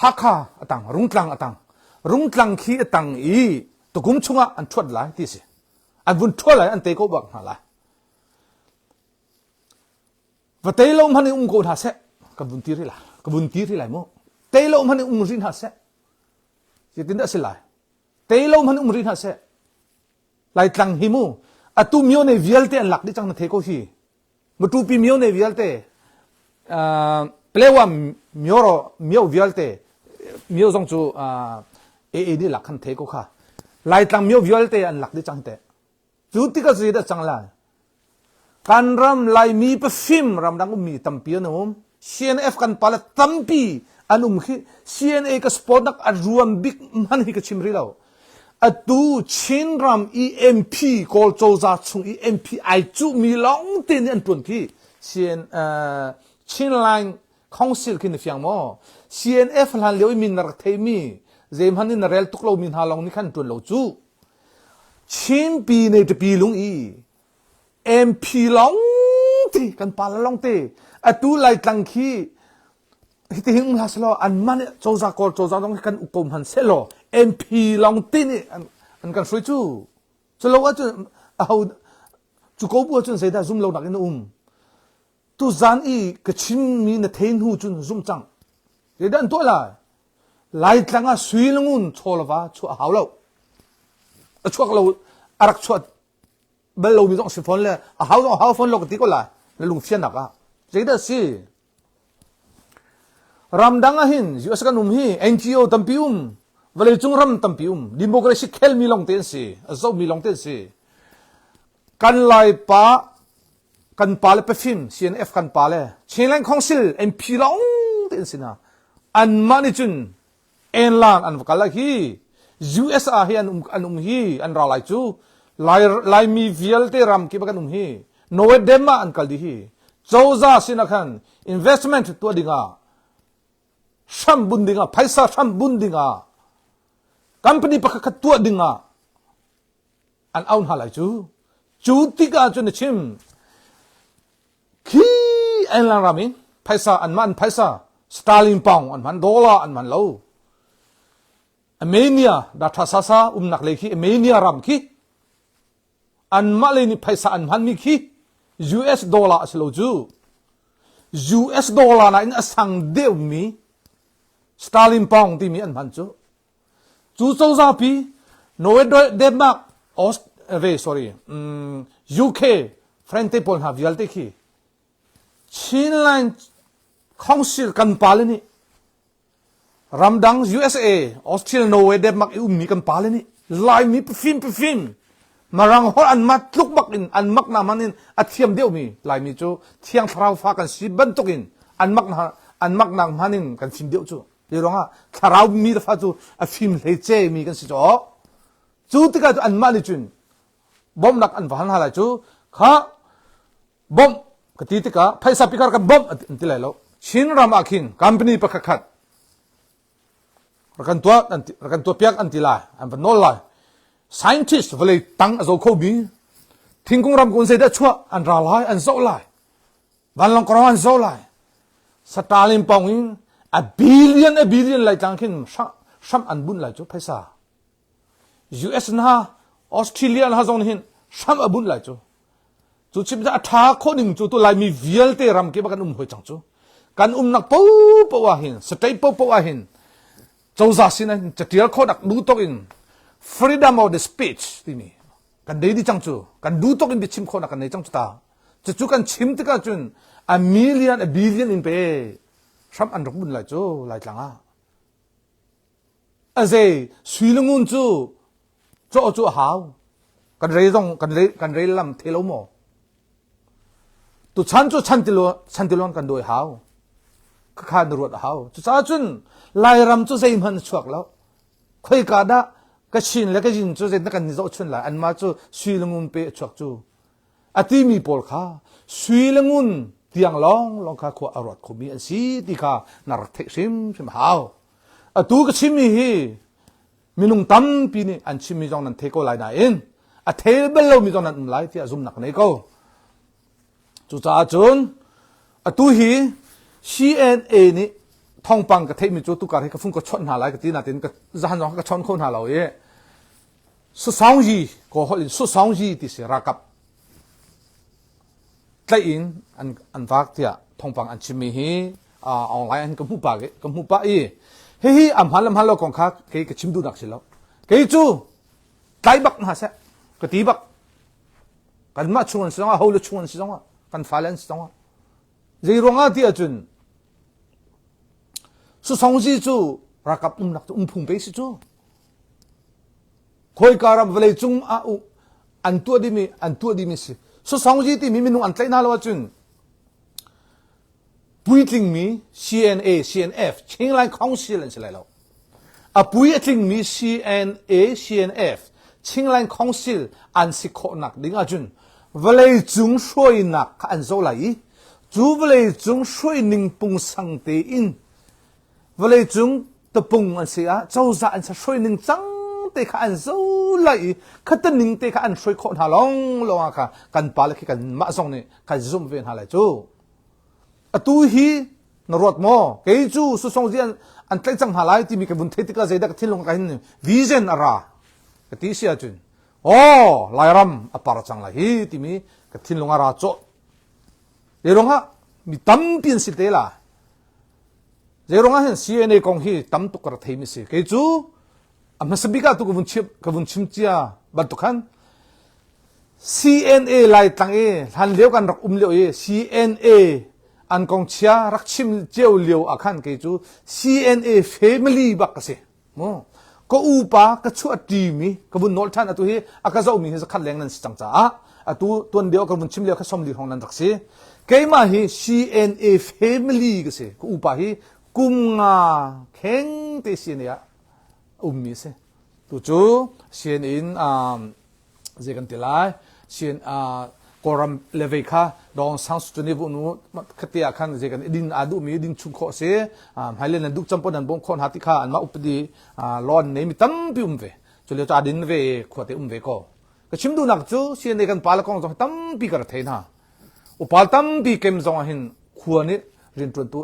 Hakha a tang Rungtlang a tang Rungtlang khi a tang i tukum chungah an ṭhuat lai ti si an vun ṭhuat lai an te ko bak hna lai Va tei lo hmanh in um ko hna seh ka vun ti rih lai ka vun ti rih lai mu. Tei lo hmanh in um rih hna seh. Zeitin dah a si lai? Tei lo hmanh um rih hna seh. Laitlang hi mu atu myo ne vialte an lak dih cang na thei ko hi. Matupi myo ne vialte Palewa myo myo vialte myo zong cu AA nih lak khan thei ko kha. Laitlang myo vialte an lak dih cang te. Cu tikah zei dah cang lai? Kan ram Laimi pafim ramdang ummi tampi an um. CNF kan pale tampi an um khi CNA ka support nak a ruam bik hman hi ka chim rih lo. Atu Chin ram i MP Kawl cozah chung i MP ai cuhmi lawng te nih an tuan khi CN, uh, Chin Line Council khi na fiang maw? CNF hlan lio i min na rak theimi zeihmanh in na rel tuk lomi hna lawng nih khan tuan lo cu. Chinpi nei ṭapi lung i MP lawng te kan pa lawng te atu Laitlang khi hiti hin um hlah selaw anmah nih cozah kawl cozah zong hi kan uk ko hmanh sehlaw MP lawng te nih an, an kan hruai cu culo ahcun aho cu ko bu ahcun zeidah zum lo nak in a um tuzan i ka chimmi na thei hnu cun zum cang zeidah an tuah lai Laitlang ah sui le ngun chawlava chuah a hau lo. A chuak lo, a rak chuah bal lomi zong si fawn le a hau zong a hau fawn lo ka ti ko lai. Na lungfiannak ah. Zeidah si? Ramdang ah hin US kan um hi NGO tampi um, vawleicung ram tampi um, democracy khelmi lawng te an si, a zohmi lawng te an si. Kan Laipa kan pa le pafim CNF kan pa le Chinland Council MP lawng te an si hna anmah nih cun enlang an va kal hi USA hi an um an um hi an ra lai cu lai laimi vialte ram kip kan um hi Norway Denmark an kal dih hi cozah sin ah khan investment tuah dingah hram bun dingah phaisa hram bun dingah company pakhat khat tuah dingah an au hna lai cu cu tikah cun na chim khi England ram in phaisa an man phaisa sterling pound an hman dollar an hman lo Armenia datha sasa umnak lei khi Armenia ram khi anmah lei nih phaisa an hmanmi khi US dollar a si lo cu US dollar nain a sang deuhmi sterling pound timi an hman cu Cu cozah pi Norway, Denmark, Aust ve sorry, um, UK, France te pawl hna vialte khi Chinland Council kan pale nih ramdang USA, Australia, Norway, Denmark i ummi kan pale nih Laimi pafim pafim Marang holh an mat tluk bak in an mak na man in a thiam deuhmi Laimi cu Thiang Thlarau fa kan si bantuk in an mak na an mak nak hman in kan fim deuh cu. Ti ruangah thlarau mi le fa cu a fim hlei ce mi kan si caw. Cu tikah cu anmah nih cun bawmhnak an va hal hna lai cu kha bawmh ka ti tikah phaisa pikar kan bawmh an ti lai lo. Chin ram ah khin company pakhat khat rak kan tuah an ti rak kan tuah piak an ti lai an va nawl lai. Scientist vawlei tang a zo kho mi thingkung ramkung zeidah chuah an ra lai an zoh lai. Vanlawng korong an zo lai. Satalin pong in a billion a billion lai tlang khin hram an bunh lai cu phaisa. US na Australia na zong hin hram a bunh lai cu. Cu chim a tha kho ning cu tu laimi vialte ram kip kan um hoi cang cu. Kan umnak po po ah hin state po po ah hin cozah sin ah catial kho dak du tok in freedom of the speech timi kan dei di cang cu kan du tok in biachim khawhnak kan nei cang cu ta Cucu kan chim tikah cun a million a billion in pe hram an rak bun lai cu Laitlang ah. A zei sui le ngun cu cawh cu a hau. Kan rei zong kan rei kan rei lam the lo maw? Tu chan cu chan tiluan chan tiluan kan dawi hau. Khakha na ruat a hau. Cucaah cun Lairam cu zeihmanh a chuak lo. Khoika dah Kachin le Kachin cu zeitin kan ni zohchun lai anmah cu sui le ngun pe a chuak cu. A timi pawl kha sui le ngun tiang lawnglawng kha khua a ruat khomi an si ti kha na rak theih hrimhrim hau. Atu ka chimmi hi minung tampi nih an chimmi zong nan thei ko lai nain a thei bal lomi zong nan um lai tiah zumnak ka nei ko. Cucaah cun atu hi CNA nih thawngpang ka theihmi cu tukar hi ka fung ka chawnh hna lai ka ti natin ka zahan zong ka chawn kho hna lo i Susaungyi kaw holh in Susaungyi ti si ralkap tlaih in an, an vak tiah thawngpang an chimmi hi Online hin ka hmu pa ka hmu pa i hihi a hman le hman lo kong kha kei ka chim duhnak si lo. Kei cu tlai bak hna seh ka ti bak. Kanmah chung an si zongah, ho le chung an si zongah, kan fale an si zongah. Zei ruangah ti ahcun Susongzi cu ralkap umnak cu umphung pe si cu. Khawika ram vawlei cung ah an tuah dimi an tuah dimi si. Susongzi timi minung an tlaih hna lo ahcun puitlingmi CNA, CNF, Chinland Council an si lai lo. A pui a tlingmi CNA, CNF, Chinland Council an si khawhnak ding ahcun vawlei cung hruainak kha an zoh lai i cu vawlei cung hruaining pungsang tein vawlei cung tapung an si ah cozah an si hruaining cang te kha an zo lai i khataning te kha an hruai khawh hna long long ah kha kan pa le khi kan mah zong nih kan zumh ve hna lai cu. Atu hi na ruat maw? Kei cu susong zi an, an tlaih cang hna lai timi ka vun theih tikah zeidah ka thinlung ka hin vision a ra. Ka ti si ahcun, oh, Lairam a par cang lai hi timi ka thinlung a ra cawh. Zei ruangah mi tampi an si te la. Zei ruangah hin CNA kong hi tam tuk ka rak theimi si. Kei cu a hmasa bik ah tu ka vun chim ka vun chim cia bantuk khan CNA Laitlang i hlan lio kan rak um lio i CNA an kong chia rak chim cio lio ah khan kei cu CNA family bak ka si mu ka upa ka chuah ṭimi ka vun nawl ṭhan atu hi a ka zohmi hi zakhat leng nan si cang caah atu tuan lio ka vun chim lio kha somli hrawng nan rak si keimah hi CNA family ka si ka upa hi kum nga kheng te CNA ah ummi a si. Tu cu sianginn zei kan ti lai sian Kawlram le vei kha Dawng Sang Suu Kyi bu nu khate ah khan zei kan din aa duhmi din chung khawh si hmailei nan duh cam pon nan bawm khawh hna ti kha anmah upadi law an nei mi tampi um ve cu lio cu aa din ve khuate um ve ko ka chim duhnak cu CNA kan pa le kong zong tampi ka ra thei hna Upal tampi kem zong ah hin khua nih rianṭuantu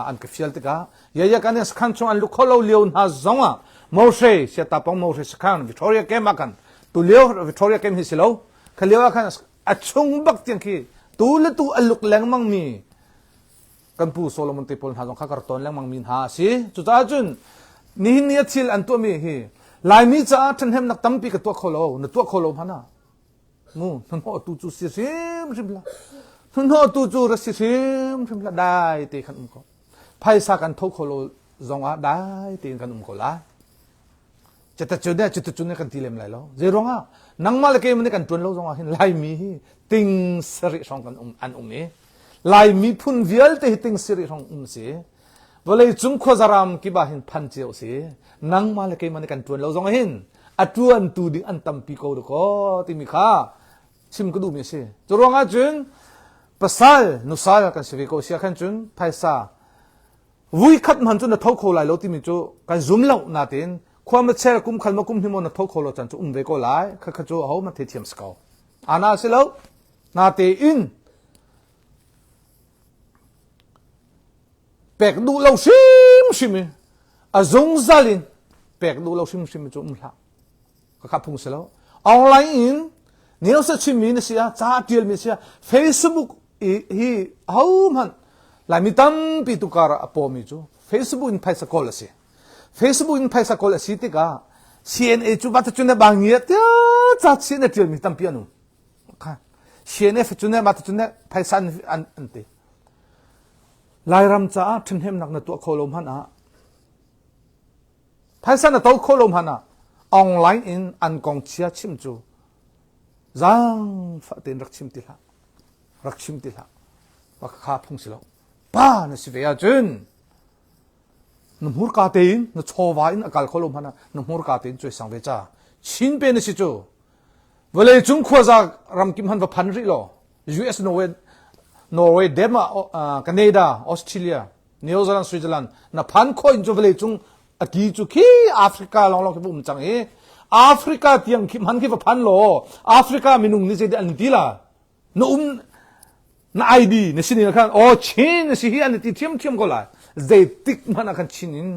an ka fial tikah yaya kan sakhan chung an lut kho lo lio hna zong ah Moshe siatapong Moshe sakhan Victoria camp ah khan tu lio Victoria camp hi si lo kha lio ah khan a chung bak tiang khi tu le tu a luk lengmang mi kan pu Solomon te pawl hna zong kha kar ton lengmang mi hna a si cucaah cun nihin ni a thil an tuahmi hi Laimi caah ṭhahnemnak tampi ka tuah kho lo na tuah kho lo hmanh ah Mu hnahnawh tu cu si hrimhrim hlah. Hnahnawh tu cu ra si hrimhrim hlah. Dai te khan um ko. Phaisa kan tho kho lo zong ah dai tein kan um ko lai. Cutacun ne cutacun ne kan ti lem lai lo. Zei ruangah nangmah le keimah nih kan tuan lo zong ah hin Laimi hi ting sarih hrawng kan um an um i Laimi phun vialte hi ting sarih hrawng um si. Vawlei cung khuazaram kip ah hin phan cio si. Nangmah le keimah nih kan tuan lo zong ah hin a ṭuantu ding an tampi ko dakaw timi kha chim ka duhmi a si. Cu ruangah cun pasal nusal kan si ve ko sia khan cun phaisa vui khat hman cu na tho kho lai lo timi cu kan zum lo natin khua ma cher kum khal ma kum hni mo na tho kho lo chan cu um ve ko lai kha kha cu ho ma the thiam si ko ana si lo na te in Pek duh lo hrimhrim i a zungzal in pek duh lo hrimhrim cu um hlah. Ka phung si lo. Online in news a chimmi na si ah, ca tialmi si ah, Facebook i hi ahohmanh Laimi tampi tukar ah a pawmi cu Facebook in phaisa kawl a si. Facebook in phaisa kawl a si tikah CNA cu va cun bang ngia tia ca CNA tialmi tampi an um. Kha CNF cu ne mah cun ne phaisa an an, an ti. Lairam caah ṭhahnemnak na tuah kho lo hmanh ah phaisa na to kho lo hmanh ah online in an kong chia chim cu zaangfah tein rak chim ti hlah rak chim ti hlah kha phung si lo pa na si ve ahcun na hmurka tein na chawva in a kal kho lo hmanh ah na hmurka tein cuaisang ve ca Chin pe na si cu vawlei cung khuaza ramkim han va phan rih law US Norway Norway Denmark Canada Australia New Zealand Switzerland na phan kho in cu vawlei cung a ki cu khi Africa long long khi um cang i Africa tiang khi man khi va phan law Africa minung nih zei an ti la na um na ID na sinin khan oh Chin na si hi an ti thiam thiam ko lai zeitik hmanh ah khan Chin in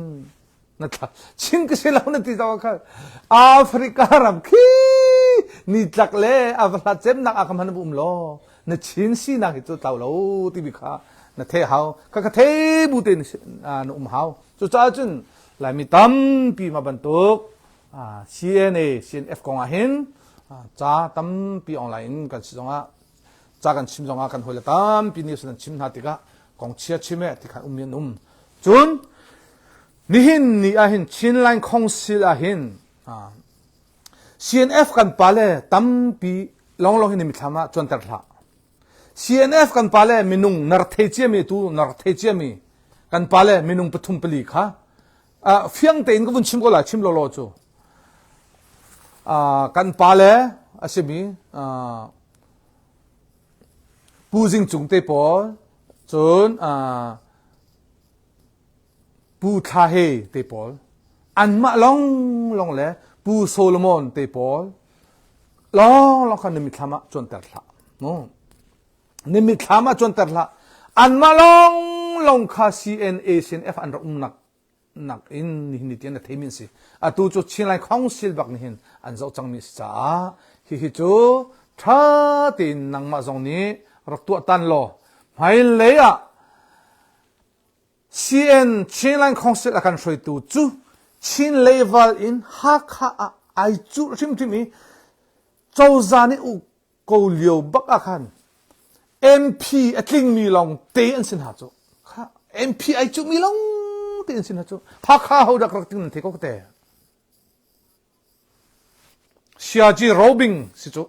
na thla Chin ka si lo na ti zong khan Africa ram khi ni tlak le a va hlat cemnak ah khan hman um law na Chin sinak hi cu tlau lo timi kha na the hau. Kha kha thei bu tein na um hau. Cucaah cun Laimi tampi ma bantuk CNA, CNF kong ah hin ca tampi online in kan si zongah ca kan chim zongah kan hawile tampi nih an chim hna tikah kong chia chim eh ti khan um an um. Cun nihin ni ah hin Chin Line Council ah hin CNF kan pale tampi longlong hin mithlam ah cuanter hlah. CNF kan pale minung nar thei ciami tu nar thei ciami kan pale minung pathum pali kha fiang tein ka vun chim ko lai chim lawlaw cu kan pale a simi Pu Zing Cung te pawl cun Pu Thla He te pawl anmah longlong le Pu Solomon te pawl lawnglawng kha na mithlam ah cuanter hlah. Na mithlam ah cuanter hlah. Anmah lawnglawng kha CNA CNF an rak umnak nak in nihin ni tiang na theimi an si. Atu cu Chinlai Council bak nihin an zoh cangmi a si caah hihi cu ṭha tein nangmah zong nih rak tuah tan law hmailei ah CN Chinland Council a kan hruaitu cu Chin level in Hakha ah ai cuh hrimhrim i cozah nih uk ko lio bak ah khan MP a tlingmi lawng te an si hna cu. Kha MP ai cuhmi lawng te an si hna cu. Hakha ho dak rak ting nan thei ko te. Siaji Robing si cu.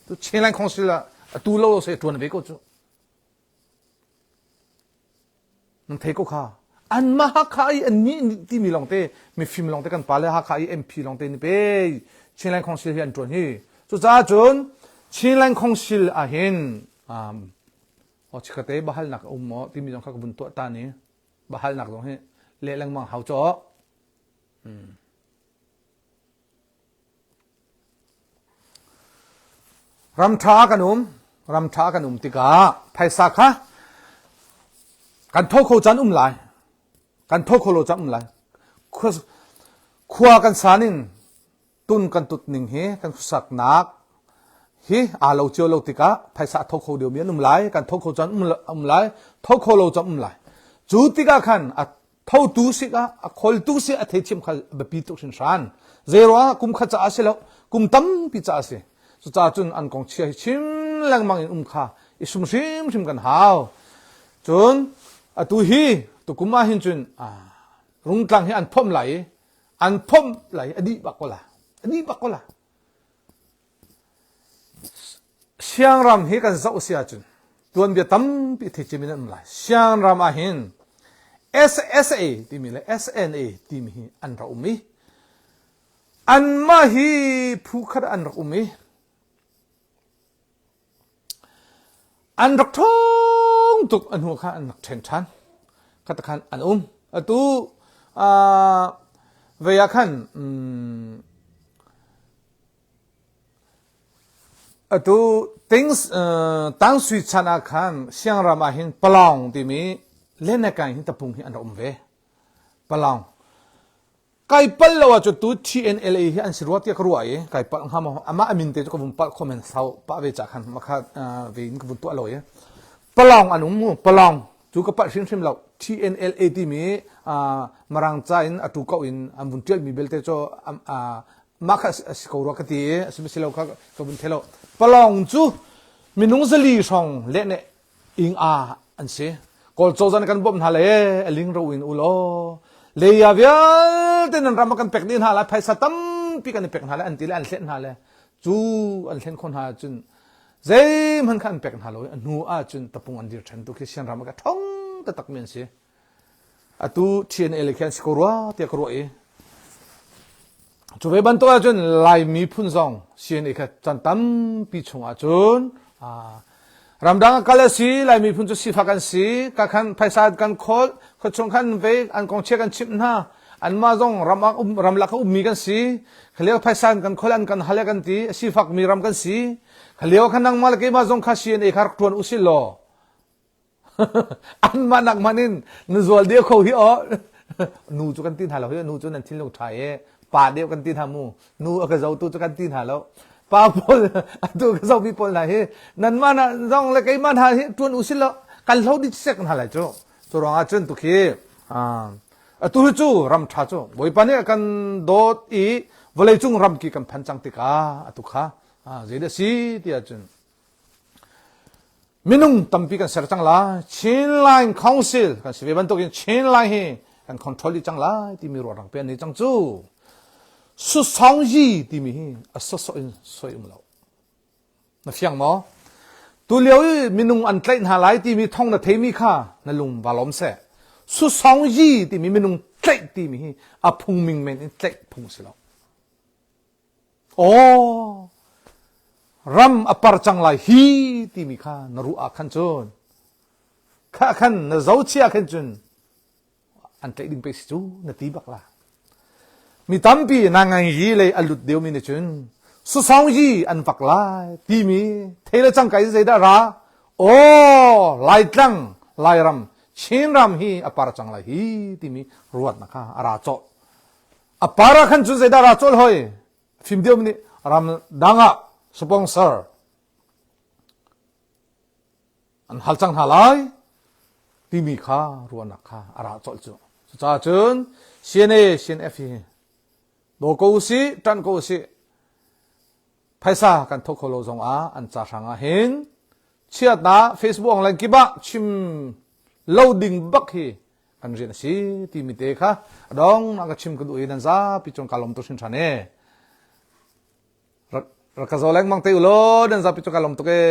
Tu Chinland Council ah atu lo se tuan ve ko cu. Nan thei ko kha. Anmah Hakha i an nih timi lawngte mifim lawngte kan pale Hakha i MP lawngte ni pe Chinland Council hi an ṭuan hi. Cucaah cun Chinland Council ahhin um, o chikkate bahalnak a um maw timi zong kha ka vun tuah ta ni. Bahalnak zong hi leh lengmang hau caw. Hmm. Ramṭha kan um. Ramṭha kan um tikah phaisa kha kan tho kho caan um lai. Kan tho kho lo caan um lai. Khua kan san in tun kan tut ning hi kan khuasaknak hi aa lo cio lo tikah phaisa a tho kho deuhmi an um lai. Kan tho kho caan um lai. Tho kho lo caan um lai. Cu tikah khan a thotu si ah a kholtu si a theithiam kha biapi tuk hrinhran zeiruangah kum khat caah si lo kum tampi caah si cucaah cun an kong chia hi chim lengmang in um kha i sum hrimhrim kan hau cun atu hi tukum ah hin cun rungtlang hi an phomh lai i an phomh lai a dih bak ko la a dih bak ko la Siangram hi kan zoh si ahcun tuanbia tampi theicim in an um lai. Siangram ah hin SSA timi le SNA timi hi an rak um i anmah hi phu khat an rak um i an rak ṭhawng tuk a hnu kha an rak ṭhen ṭhan. Kha khan an um. Atu uh, vei ah khan um, Atu things Tangsui chan ah khan Siangram ah hin Palawng timi Lenakai hi tapung hi an rak um ve. Palawng. Kai pal lo ah cu tu TNLA hi an si rua tiah ka ruah i kai palh hnga maw amah amin te cu ka vun palh kho men sau pah ve ca khan makha ve in ka vun tuah lo i Palawng an um mu Palawng cu ka palh hrimhrim lo TNLA timi Marang ca in atu ko in an vun ṭialmi belte cu mah kha a si ko rua ka ti i a si si lo kha ka vun thei lo palawng cu minung zali hrawng lehne ing a an si kawl cozah nih kan bawmh hna le a ling ro in ulaw leia vialte nan ram ah kan pek dih hna lai phaisa tampi kan i pek hna le an ti le an hlen hna le cu an hlen khawh hna ahcun zeihmanh kha an pek hna lo i a hnu ahcun tapung an dir ṭhan tu khi sian ram ah ka ṭhong taktak mi an si Atu TNA le khan si ko rua tiah ka ruah i cu ve bantuk ahcun Laimi phun zong CNA kha chan tampi chung ahcun ramdang ah kal a si Laimi phun cu sifak an si ka khan phaisa kan khawl khuachung khan ve an kong chia kan chimh hna anmah zong ram ah um ramlak a ummi kan si khalio phaisa an kan khawl an kan hal kan ti sifak mi ram kan si khalio khan nangmah le keimah zong kha CNA kha rak tuan usih law Anmah nak hmanh in na zual deuh kho hi aw. Nu cu kan ti hna lo hi nu cu nan thinlung ṭha e pa deuh kan ti hna mu. Nu a ka zotu cu kan ti hna lo. Pa pawl atu ka zomi pawl hna hi nanmah na zong le keimah hna hi ṭuan u si lo. Kan hlo dih sek hna lai cu. Cu ruangah cun tukhi atu hi cu ram ṭha cu Bawipa nih a kan dawt i vawleicung ramki kan phan cang tikah atu kha zeidah si ti ahcun minung tampi kan ser cang lai. Chin Line Council kan si ve bantukin Chin Line hi kan control dih cang lai timi ruahrang pe an nei cang cu. Susong yi timi hi a sawsawh in soi um lo. Na fiang maw? Tulio i minung an tlaih hna lai timi thong na theimi kha na lung va lawm seh. Susong yi timi minung tlaih timi hi a phung ming men in tlaih phung si lo. Aw, ram a par cang lai hi timi kha na ruah ah khan cun kha khan na zochia khan cun an tlaih ding pei si cu na ti bak la. Mi tampi na ngai yi lei a lut deuhmi nih cun susong yi an vak lai timi thei le cangka in zeidah ra aw Laitlang Lairam Chinram hi a par cang lai hi timi ruatnak kha a ra cawh A par ah khan cun zeidah ra cawl hoi? Fim deuh nih ram dang ah sponsor an hal cang hna lai timi kha ruahnak kha a ra colh cu. Cucaah cun CNA, CNF hi daw ko usih, ṭanh ko usih. Phaisa kan thawk kho lo zong ah an ca hrang ah hin chiatnak Facebook online kip ah chim lo ding bak hi kan rian a si timi te kha a dong na ka chim ka duh i nan zapi cung ka lawm tuk hringhran e rak ka zo lengmang te u law nan zapi cung ka lawm tuk e.